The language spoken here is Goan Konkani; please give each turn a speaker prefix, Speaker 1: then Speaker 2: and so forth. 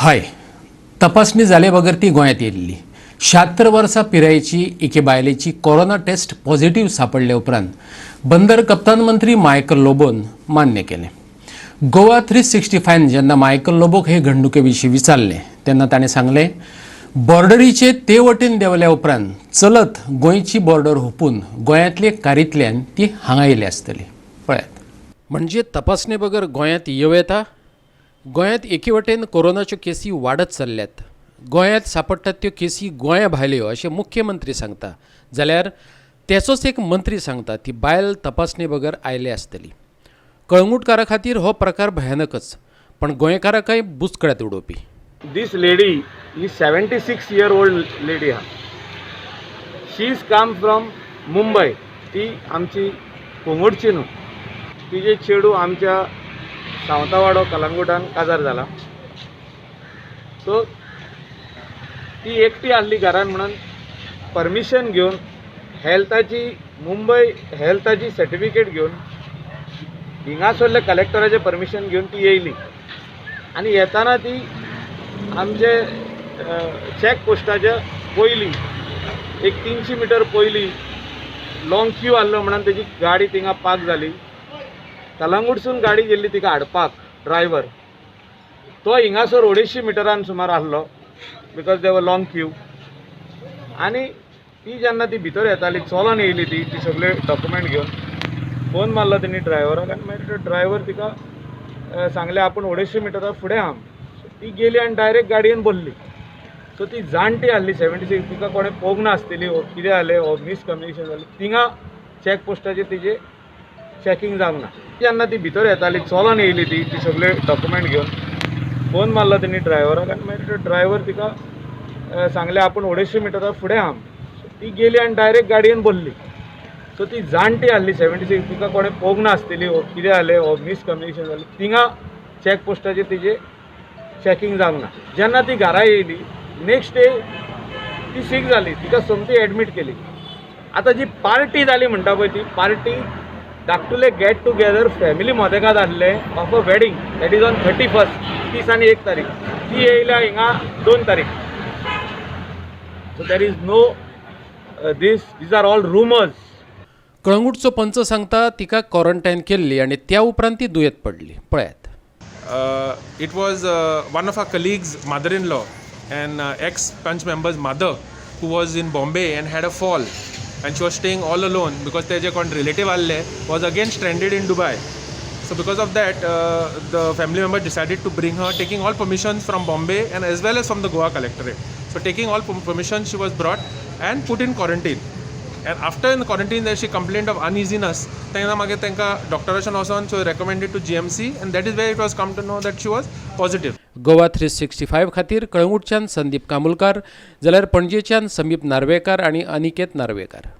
Speaker 1: हय, तपासणी जाले बगर ती गोंयांत येयल्ली. 76 वर्सां पिरायेची एके बायलेची कोरोना टेस्ट पॉझिटिव्ह सापडले उपरांत बंदर कप्तान मंत्री मायकल लोबोन मान्य केलें. गोवा 365न जेन्ना मायकल लोबोक हे घडणुके विशीं विचारलें तेन्ना ताणें सांगलें, बॉर्डरीचे ते वटेन देंवल्या उपरांत चलत गोंयची बॉर्डर हुपून गोंयांतले कारींतल्यान ती हांगा येयल्या आसतली. पळयात, म्हणजे तपासणे बगर गोंयांत येवं येता. गोंयांत एके वटेन कोरोनाच्यो केसी वाडत चल्ल्यात, गोंयांत सांपडटात त्यो केसी गोंया भायल्यो अशें मुख्यमंत्री सांगता, जाल्यार तेचोच एक मंत्री सांगता ती बायल तपासणे बगर आयल्या आसतली. कळंगूटकारा खातीर हो प्रकार भयानकच, पण गोंयकाराकय बुचकळ्यांत उडोवपी.
Speaker 2: This lady is 76 year old lady हा. She is come from Mumbai. ती आमची कोंगोडची न्हू. तिजे चेडूं आमच्या सावतावाडो कलंगूटान काजार जाला. सो ती एकटी आहली घरान म्हणून परमिशन घेवन, हेल्थाची, मुंबय हेल्थाची सर्टिफिकेट घेवन, हिंगासरले कलेक्टराचें परमिशन घेवन ती येयली आनी येताना ती आमचे चॅक पोस्टाच्या पयलीं एक 300 मिटर पयलीं लॉंग क्यू आहलो म्हणून तेजी गाडी थिंगा पार्क जाली. कलंगूटसून गाडी गेल्ली तिका हाडपाक. ड्रायव्हर तो हिंगासर 250 मिटरान सुमार आहलो because there were long queue. आनी ती जेन्ना ती भितर येताली, चलोन येयली ती, ती सगळे डॉक्युमेंट घेवन, फोन मारलो तेणी ड्रायव्हराक आनी मागीर तो ड्रायव्हर तिका सांगलें, आपूण 250 मिटरा फुडें आहा. ती गेली आनी डायरेक्ट गाडयेन बसली. सो ती जाणटी आहली, 76, तिका कोणें पोवंक नासतली वो कितें जालें वो मिसकम्युनिकेशन जालें. थिंगा चॅक पोस्टाचेर तिजें चॅकींग जावंक ना. जेन्ना ती भितर येताली, चलोन येयली ती, ती सगळे डॉक्युमेंट घेवन, फोन मारलो तेणी ड्रायव्हराक आनी मागीर तो ड्रायव्हर तिका सांगलें, आपूण 250 मिटरा फुडें आहा. ती गेली आनी डायरेक्ट गाडयेन बसली. सो ती जाणटी आहली, 76, तिका कोणें पोवंक नासतली वो कितें जालें वो मिसकम्युनिकेशन जालें. थिंगा चॅक पोस्टाचेर तिजें चॅकींग जावंक ना. जेन्ना ती घरा येयली, नेक्स्ट डे ती सीक जाली. तिका सोमती एडमीट केली. आतां जी पार्टी जाली म्हणटा पळय, ती पार्टी धाकटुले गेट टुगेदर फॅमिली मोदेकात आहलें of a wedding that is on 31st, 30 आनी 1 तारीख. ती येयल्या हिंगा 2 तारीख. So there is no this, these are all rumours.
Speaker 1: कळंगूटचो पंच सांगता, तिका क्वॉरंटायन केल्ली आनी त्या उपरांत ती दुयेंत पडली. पळयात.
Speaker 3: It was one of our colleagues' mother-in-law and ex-panch member's mother who was in Bombay and had a fall, and she was staying all alone because तेजे कोण relative आहले was again stranded in Dubai. So because of that, the family member decided to bring her, taking all permissions from Bombay and as well as from the Goa collectorate. So taking all permissions, she was brought and put in quarantine. And after in quarantine there, she complained of uneasiness. तेन्ना मागीर तांकां डॉक्टराच्यान वचोन she recommended to GMC and that is where it was come to know that she was positive.
Speaker 1: Goa 365 खातीर कळंगूटच्यान संदीप कामुलकार, जाल्यार पणजेच्यान समीप नार्वेकार आनी अनिकेत नार्वेकार.